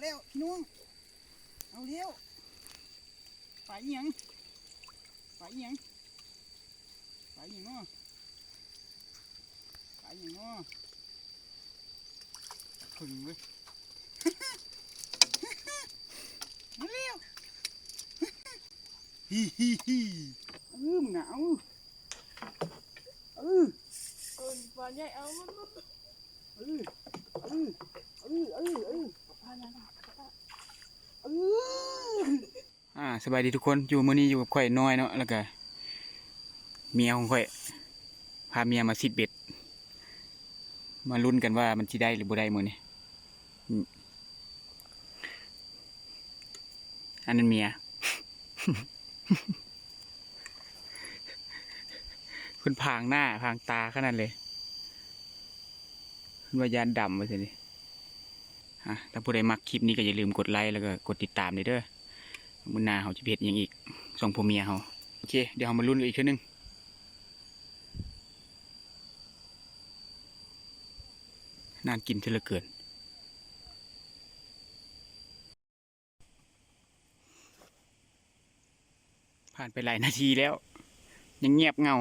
ແລ້ວພີ່ນ້ອງ ເອົາແລ້ວ ປາອີ່ຫຍັງ ປາອີ່ຫຍັງ ປາອີ່ຫຍັງເນາະ ປາອີ່ຫຍັງເນາະ ປາເຜິ້ງເວີຍ ມາແລ້ວ ຮີໆໆ ເອີ ມຶງນະ ເອົາ ເອີ ເອີ້ນປາໃຫຍ່ ເອົາ ເອີ ເອີ ເອີ ເອີ ເອີ ເອີ ເອີ ເອີ ອ່າ ສະບາຍດີທຸກຄົນ ຢູ່ ມື້ນີ້ຢູ່ກັບຂ້ອຍນ້ອຍເນາະ ແລ້ວກະເມຍຂອງຂ້ອຍ ພາເມຍມາຊິດເບັດ ມາລຸ້ນກັນວ່າມັນຊິໄດ້ຫຼືບໍ່ໄດ້ມື້ນີ້ ອືມ ອັນນັ້ນເມຍ ເພິ່ນພາງໜ້າພາງຕາຂະໜາດເລີຍ ເພິ່ນວ່າຢ້ານດຳວ່າຊັ້ນເດ. ອ່າ ຖ້າຜູ້ໃດມັກຄລິບນີ້ກໍຢ່າລືມກົດໄລ ແລ້ວກໍກົດຕິດຕາມເດີ. ມື້ໜ້າເຮົາຈະໄປເຮັດຫຍັງອີກ ສອງຜົວເມຍເຮົາ. ໂອເຄ ດຽວເຮົາມາລຸ້ນກັນອີກເທື່ອໜຶ່ງ. ນານກິນເທື່ອເຫຼືອເກີນ. ຜ່ານໄປຫຼາຍນາທີແລ້ວ ຍັງງຽບເຫງົາ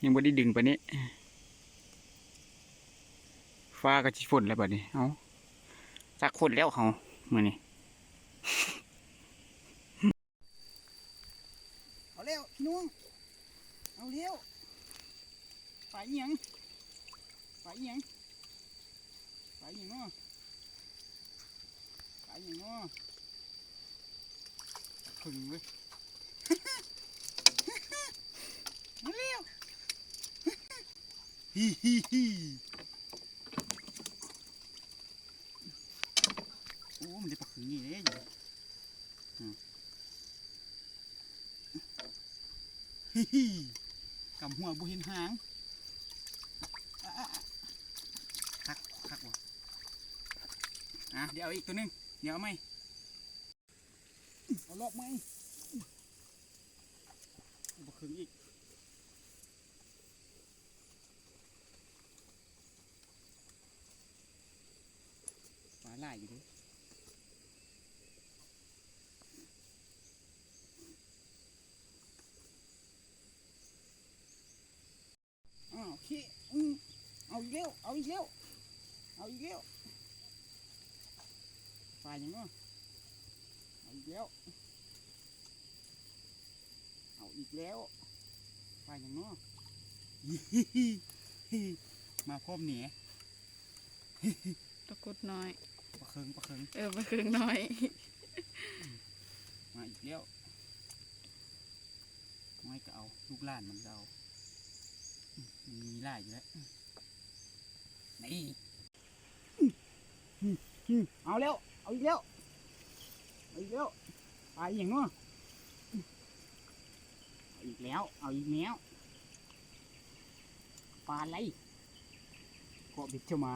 ຍັງບໍ່ໄດ້ດຶງປານນີ້. ຟ້າກໍຊິຝົນແລ້ວບັດນີ້. ເອົ້າ ຈັກຝົນແລ້ວເຮົາມື້ນີ້. ເອົາແລ້ວພີ່ນ້ອງ ເອົາແລ້ວ. ປາອີ່ຫຍັງ ປາອີ່ຫຍັງ ປາອີ່ຫຍັງເນາະ ປາອີ່ຫຍັງເນາະ ປາເຜິ້ງເວີຍ ມາແລ້ວ ຮີໆໆ. ໂອ້ ມັນໄດ້ປາເຜິ້ງນີ້ເດ້. ອືມ ຮີໆ ກຳຫົວບໍ່ເຫັນຫາງ. ອະ ອະ ອະ ຄັກ ຄັກບໍ່? ອ່ະ ດຽວເອົາອີກຕົວໜຶ່ງ ດຽວເອົາໃໝ່ ເອົາລອກໃໝ່. ບໍ່ເຄິ່ງອີກ. ປາຫຼາຍຢູ່ເດ້. ອ້າວ ເຄ ອືມ ເອົາອີກແລ້ວ ເອົາອີກແລ້ວ ເອົາອີກແລ້ວ. ປາຫຍັງເນາະ? ເອົາອີກແລ້ວ. ເອົາອີກແລ້ວ ປາຫຍັງເນາະ? ມາພ້ອມແໜ. ປາກົດນ້ອຍ ປາເຄິ່ງ ປາເຄິ່ງ ເອີ ປາເຄິ່ງນ້ອຍ ມາອີກແລ້ວ. ນ້ອຍກໍເອົາ ລູກຫຼານມັນກໍເອົາ. ອືມ ມັນມີຫຼາຍຢູ່ແລ້ວ. ນີ້ ອືມ ເອົາແລ້ວ ເອົາອີກແລ້ວ ເອົາອີກແລ້ວ. ປາອີ່ຫຍັງເນາະ? ເອົາອີກແລ້ວ ເອົາອີກແລ້ວ. ປາໄຫຼ ເກາະບິດເຂົ້າມາ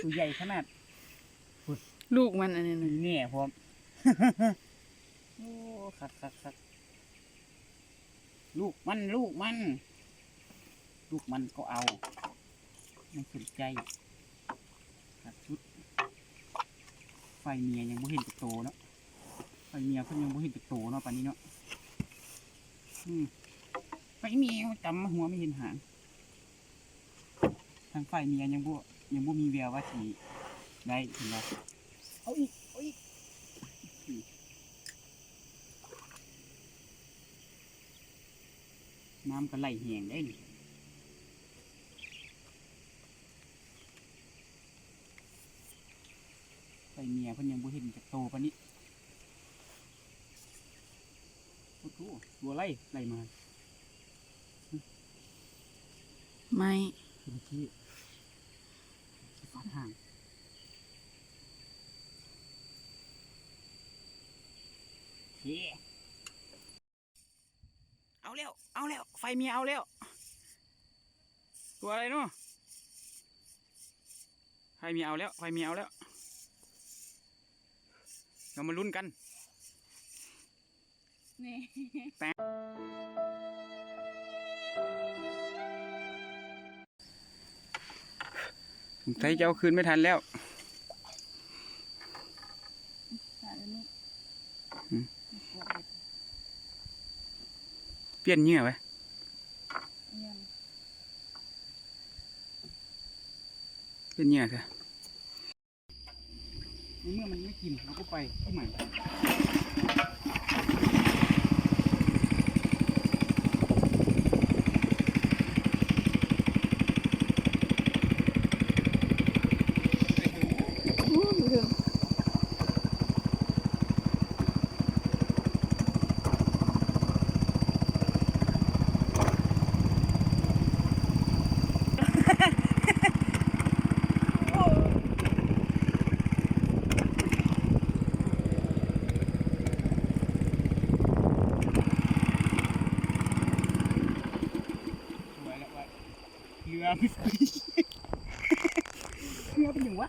ຕົວໃຫຍ່ຂະໜາດ. ລູກມັນອັນນີ້ນະ ມີແໜພ້ອມ. ໂອ້ ຄັກໆໆ. ລູກມັນ ລູກມັນ ລູກມັນກໍເອົາ ມັນສົນໃຈ. ຄັກສຸດ. ໄຟເມຍຍັງບໍ່ເຫັນຈັກໂຕເນາະ. ໄຟເມຍເພິ່ນຍັງບໍ່ເຫັນຈັກໂຕເນາະ ປານນີ້ເນາະ. ອືມ ໄຟເມຍກຳຫົວບໍ່ເຫັນຫາງ. ທາງຝ່າຍເມຍຍັງບໍ່ ຍັງບໍ່ມີແວວວ່າຊິໄດ້ ເຫັນບໍ່? ເອົາອີກ ເອົາອີກ. ນ້ຳກໍໄຫຼແຮງເດ້ນີ້. ໄຟເມຍເພິ່ນຍັງບໍ່ເຫັນຈັກໂຕປານນີ້. ໂອ້ໂຫ ຕົວໄຫຼໄຫຼມາ ໄມ້ ເມື່ອກີ້ຟາດຫາງ. ເອີ ເອົາແລ້ວ ເອົາແລ້ວ ໄຟເມຍເອົາແລ້ວ. ຕົວອະໄລເນາະ? ໄຟເມຍເອົາແລ້ວ ໄຟເມຍເອົາແລ້ວ. ເຮົາມາລຸ້ນກັນ. ນີ້ ແປງ. ໄທເຈົ້າຄືນໄມ່ທັນແລ້ວ. ອືມ ປ່ຽນເຫຍື່ອໄວ້ ປ່ຽນເຫຍື່ອຊະ. ໃນເມື່ອມັນໄມ່ກິນ ເຮົາກໍໄປທີ່ໃໝ່. ເຫຼືອ ເຮືອເປັນຫຍັງວະ?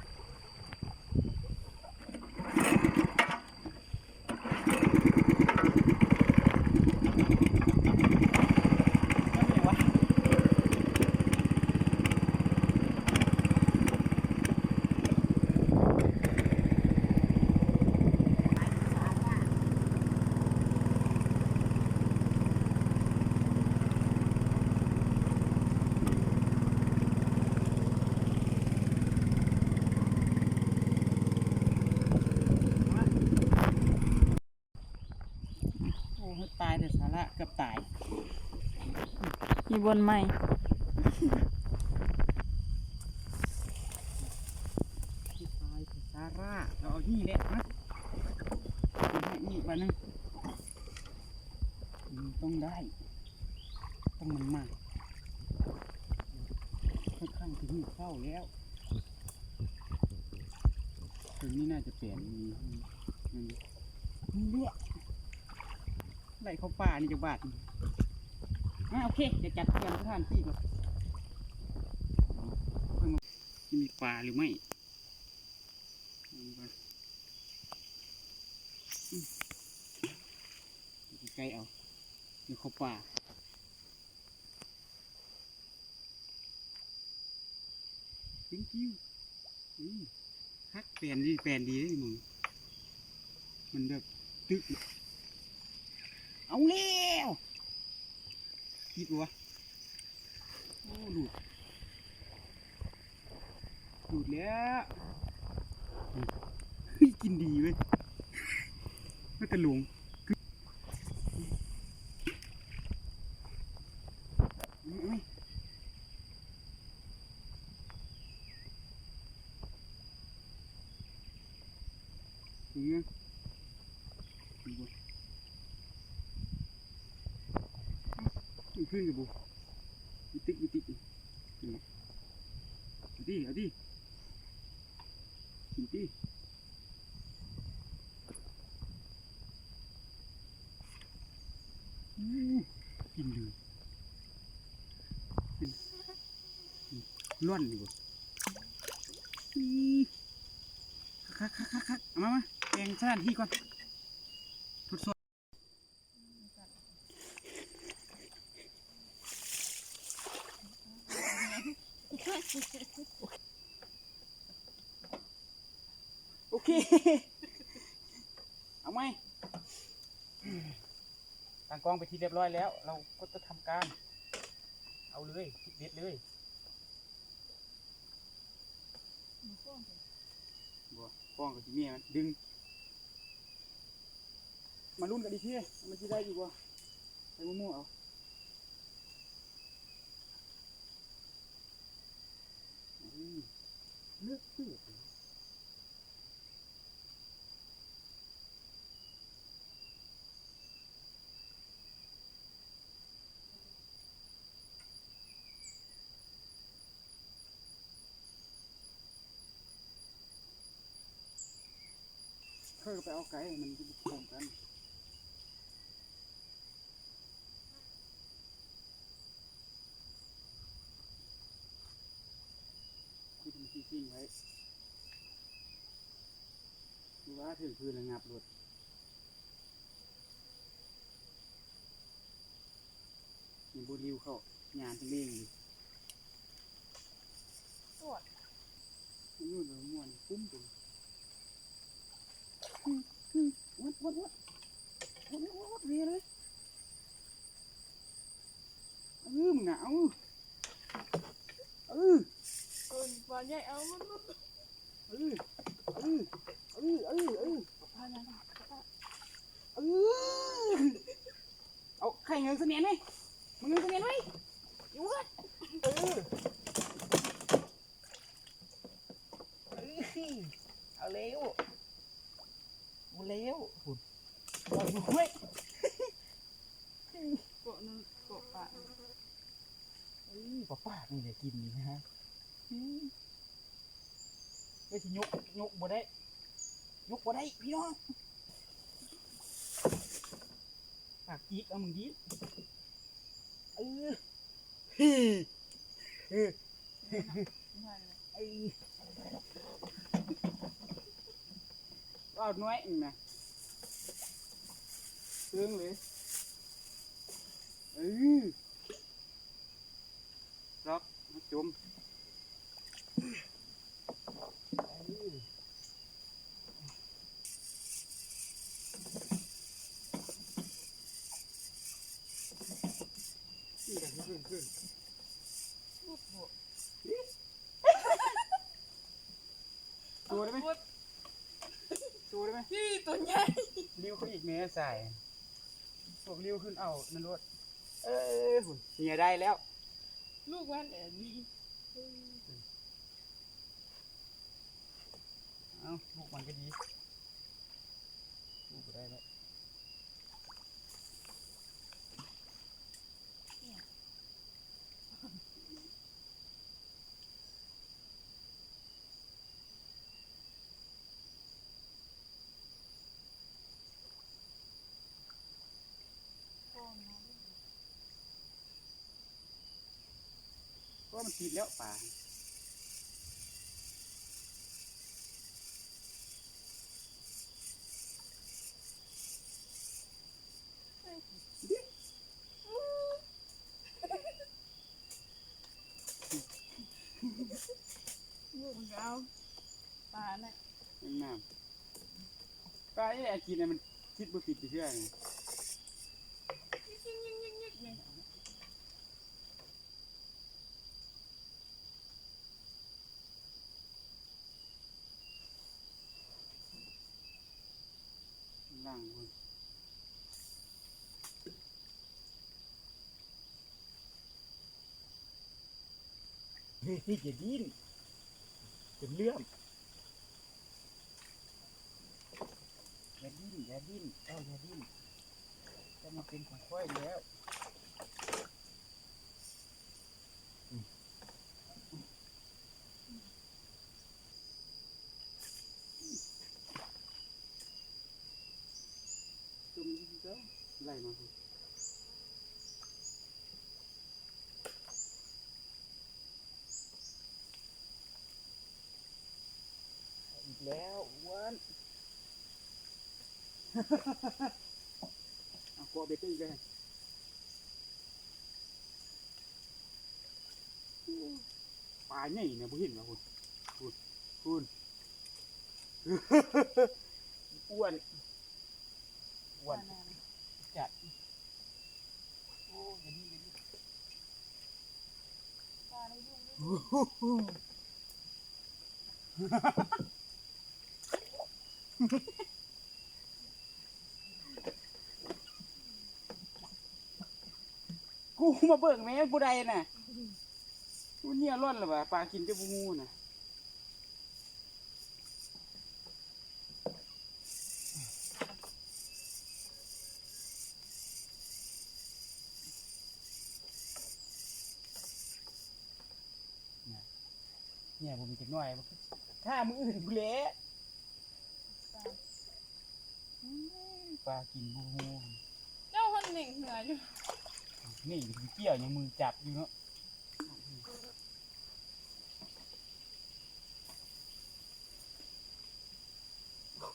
ໂອ້ ເຮັດຕາຍແຕ່ສາລະ ເກືອບຕາຍ. ຢູ່ບ່ອນໃໝ່ ເຮັດຕາຍແຕ່ສາລະ. ເອົານີ້ແຫຼະ ມາ ເອົາໃຫ້ອີກບາດໜຶ່ງ. ມັນຕ້ອງໄດ້ ຕ້ອງມັນມາ ຂ້ອນຂ້າງຈະຫິວເຂົ້າແລ້ວ. ຕົວນີ້ໜ້າຈະແປນ ນີ້ ນີ້ແຫຼະ ໄລ່ເຂົ້າປ່ານີ້ຈັກບາດ. ອາ ໂອເຄ ຈະຈັດກຽມສະຖານທີ່ກ່ອນ ຊິມີປາຫຼືໄມ່. ໃກ້ໆ ເອົາ ດຽວເຂົ້າປ່າ. Thank you. ອືມ ຄັກ ແປນດີ ແປນດີເດ້ ມັນ ມັນແບບຕຶກ. ເອົາແລ້ວ ຕິດບໍ່ວະ? ໂອ້ ຫຼຸດ ຫຼຸດແລ້ວ. ເຮີ້ຍ ກິນດີເວີຍ ມັນກະຫຼົງ. ຂຶ້ນກັບບໍ່ ອີຕິກ ອີຕິກ ເອົາຕິ ເອົາຕິ ກິນຕິ. ອູ້ ກິນເລີຍ ລ້ອນຢູ່ບໍ່? ອີ ຄັກໆໆໆ ເອົາມາ ມາ ແບ່ງສະຖານທີ່ກ່ອນ ທົດສອບ. ໂອເຄ ເອົາໃໝ່. ຕັ້ງກ້ອງເປັນທີ່ລຽບຮ້ອຍແລ້ວ ເຮົາກໍຈະທຳການເອົາເລີຍ ເດັດເລີຍ. ບໍ່ ປ້ອງກໍຊິເມຍມັນດຶງ. ມາລຸ້ນກັນອີກທີ ມັນຊິໄດ້ຢູ່ບໍ່? ໃສ່ໝູ່ໆເອົາ. ອືມ ເລິກເຕີບ. ເຂົາກໍໄປເອົາໄກ ມັນຈະບໍ່ພວມກັນ. ຄຸດມັນຊິງໆໄວ້ ຄືວ່າເຖິງພື້ນລະຫງັບໂລດ. ຍັງບໍ່ລິ້ວເຂົ້າ ຍາມຕົວເອງຢູ່. ກວດ ປຸ້ມ ອວດ ອວດ ອວດ ອວດ ອວດ ເວເລີຍ. ເອີ ມຶງນະ ເອົາ ເອີ ເອີ ປາໃຫຍ່ ເອົາ ເອີ ເອີ ເອີ ເອີ ເອີ ປາໃຫຍ່ ເອີ ເອົາ ໄຂ່ເງິນສະແໝນເວີຍ ມຶງເງິນສະແໝນເວີຍ ຢູ່ເຮີ້ນ ເອີ ເອີ ເອົາແລ້ວ ເອົາແລ້ວ ພຸ້ນ ເອົາຢູ່ເວີຍ ເກາະນັ້ນ ເກາະປາ ເອີ ປາປາກນີ້ແຫຼະກິນນີ້ນະ ອືມ ເອີ ຊິຍົກ ຍົກບໍ່ໄດ້ ຍົກບໍ່ໄດ້ພີ່ນ້ອງ ປາກຈິກເອົາມຶງດີ ເອີ ເອີ ເອີ ເອົາໜ້ອຍໜຶ່ງນະ ເຊິ່ງເລີຍ ເອີ. ລັອກມາຈຸ່ມ ໂຊໄດ້ໄໝ ໂຊໄດ້ໄໝ ນີ້ຕົວໃຫຍ່ ລິ້ວຂຶ້ນອີກແມ່ສາຍ ພວກລິ້ວຂຶ້ນເອົານັ້ນໂລດ ເອີ ພຸ້ນ ເຫຍໄດ້ແລ້ວ ລູກມັນແອບດີ ເອົາ ລູກມັນກໍດີ ລູກບໍ່ໄດ້ແລ້ວ. ເພາະວ່າມັນຕິດແລ້ວປາ ລູກມັນກໍເອົາປານະ ງາມ ປາອີ່ແອກິນນະ ມັນຕິດບໍ່ຕິດຢູ່ເທື່ອນີ້. ຫຼັງພຸ້ນ ເຮີ້ຍ ຢ່າດີ້ນ ຈົນເລື່ອມ ຢ່າດີ້ນ ຢ່າດີ້ນ ເຈົ້າຢ່າດີ້ນ ເຈົ້າມາເປັນຂອງຂ້ອຍແລ້ວ. ຈົ່ມຢູ່ເດີ ໄຫຼມາພຸ້ນ. ອີກແລ້ວ ອ້ວນ ເອົາ ເກາະເບັດອີກແລ້ວ. ປາໃຫຍ່ນະ ບໍ່ເຫັນວ່າ ພຸ້ນ ພຸ້ນ ພຸ້ນ ອ້ວນ ອ້ວນຈັດ. ໂອ້ ຢ່າດີ້ນ ຢ່າດີ້ນ. ກູມາເບິ່ງແມ່ນຜູ້ໃດນະ ກູເໜຍລ້ອນລະວ່າ ປາກິນແຕ່ບໍ່ຮູ້ນະ. ເໜຍບໍ່ມີຈັກໜ້ອຍ ຖ້າມື້ອື່ນພຸ້ນແຫຼະ. ປາກິນບໍ່ຮູ້ ເຈົ້າຫັ້ນເໜັງເຫືອຢູ່ ເໜັງຢູ່ ກ່ຽວຍັງມືຈັບຢູ່ເນາະ.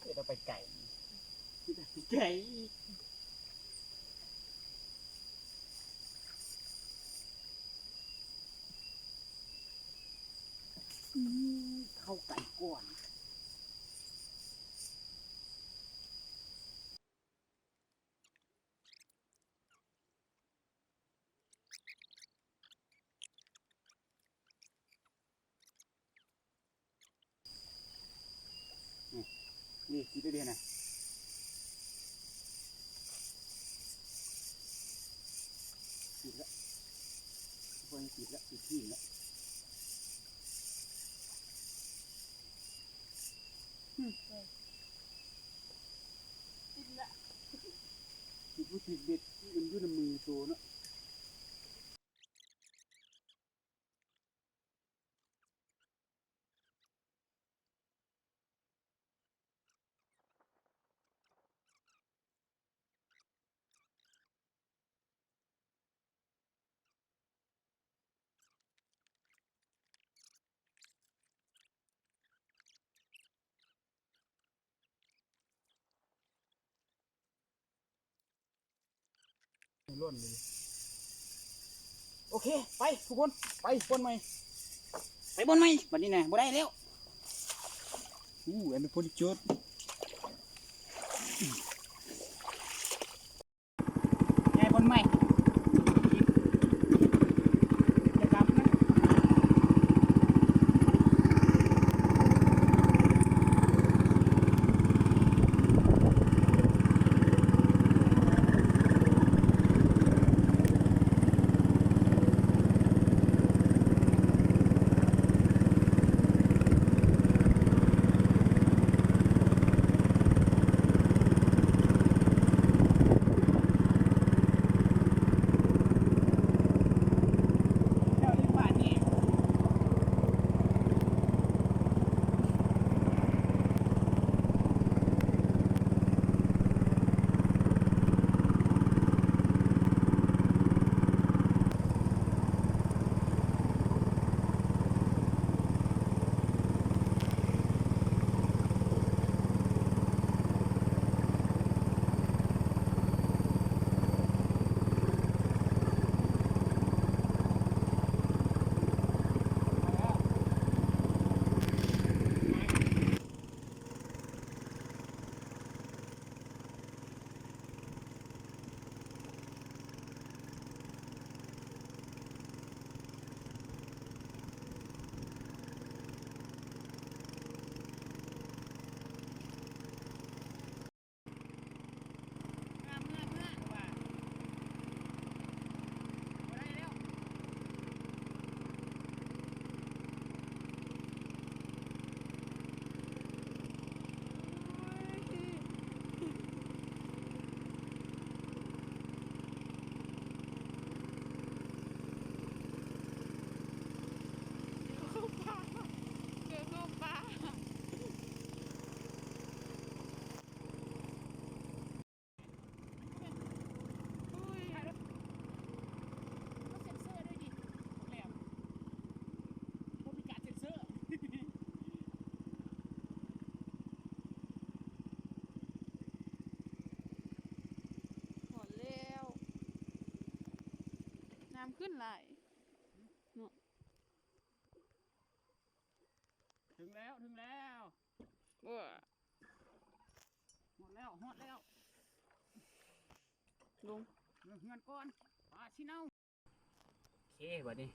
ເຮັດເອົາໄປໄກ ເຮັດເອົາໄປໄກ. ອືມ ເຂົ້າໄກກ່ອນ. ນີ້ ຕິດແລ້ວເດ້ນະ ຕິດແລ້ວ ບໍ່ຕິດແລ້ວ ຕິດທີ່ແລ້ວ ອືມ ຕິດແລ້ວ ຕິດບໍ່ຕິດເບັດ ມັນຢູ່ໃນມືໂຕເນາະ. ລ້ນເລີຍ ໂອເຄ ໄປທຸກຄົນ ໄປບ່ອນໃໝ່ ໄປບ່ອນໃໝ່ ບັດນີ້ນະ ບໍ່ໄດ້ແລ້ວ ອູ້ ແອນເປັນຄົນຈຸດ ຍ້າຍບ່ອນໃໝ່ ຢ່າກັບນະ. ຮອດແລ້ວ ນ້ຳຂຶ້ນຫຼາຍເນາະ. ເຖິງແລ້ວ ເຖິງແລ້ວ ເອີ ຮອດແລ້ວ ຮອດແລ້ວ ລົງ ເມືອເຮືອນກ່ອນ ປາຊິເນົາ. ໂອເຄ ບັດນີ້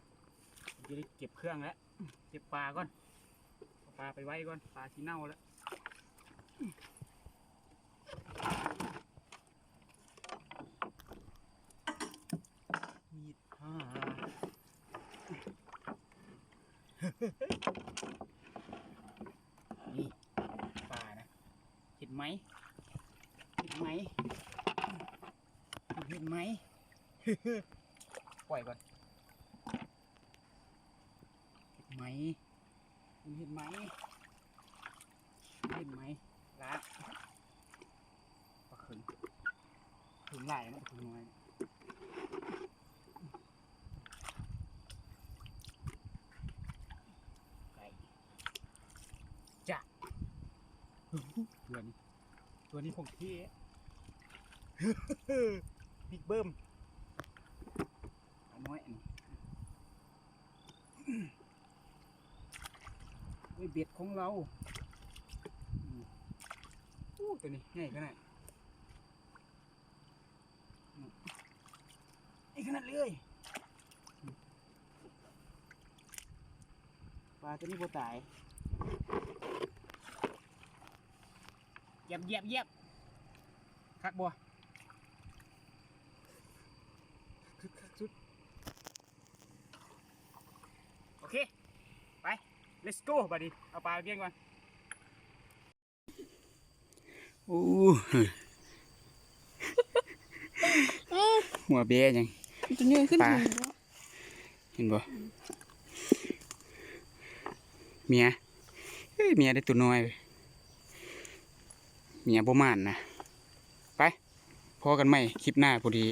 ຊິໄດ້ເກັບເຄື່ອງແລ້ວ ເກັບປາກ່ອນ ເອົາປາໄປໄວ້ກ່ອນ ປາຊິເນົາແລ້ວ. ມີດ ອ່າ ນີ້ປານະ ເຫັນໄໝ ເຫັນໄໝ ເຫັນໄໝ ປ່ອຍກ່ອນ. ເຫັນໄໝ ເຫັນໄໝ ເຫັນໄໝ ລາກ ປາເຂືອງ ເຂືອງຫຼາຍເນາະ ປາເຂືອງນ້ອຍ ໄກ່ ຈະ ຕົວນີ້ ຕົວນີ້ຂອງແທ້ ບິກເບິ່ມ ປານ້ອຍອັນນີ້. ໂອ້ຍ ເບັດຂອງເຮົາ ອືມ ໂອ້ ຕົວນີ້ໃຫຍ່ຂະໜາດ ອືມ ໃຫຍ່ຂະໜາດເລີຍ ອືມ ປາຕົວນີ້ບໍ່ຕາຍ. ຢຽບ ຢຽບ ຢຽບ ຄັກບໍ່? ຄັກ ຄັກສຸດ. ໂອເຄ ໄປ let's go ບັດນີ້ ເອົາປາໄປປ່ຽນກ່ອນ. ໂອ້ ຫົວເບ້ຫຍັງ ຕົວໃຫຍ່ຂຶ້ນ ປາ ເຫັນບໍ່? ເມຍ ເອີຍ ເມຍໄດ້ຕົວນ້ອຍ ເມຍບໍ່ໝານນະ. ໄປ ພໍ້ກັນໃໝ່ຄລິບໜ້າ ພໍດີ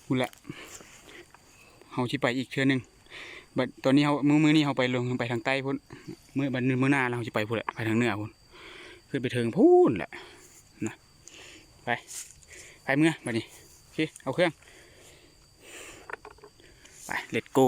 ພຸ້ນລະ ເຮົາຊິໄປອີກເທື່ອໜຶ່ງ. ບັດຕອນນີ້ເຮົາ ມື້ ມື້ນີ້ເຮົາໄປລົງ ໄປທາງໃຕ້ພຸ້ນ ມື້ ບັດມື້ໜ້າລະເຮົາຊິໄປພຸ້ນແຫຼະ ໄປທາງເໜືອພຸ້ນ ຂຶ້ນໄປເທິງພຸ້ນແຫຼະນະ. ໄປ ໄປເມືອບັດນີ້ ໂອເຄ ເອົາເຄື່ອງ ໄປ let's go.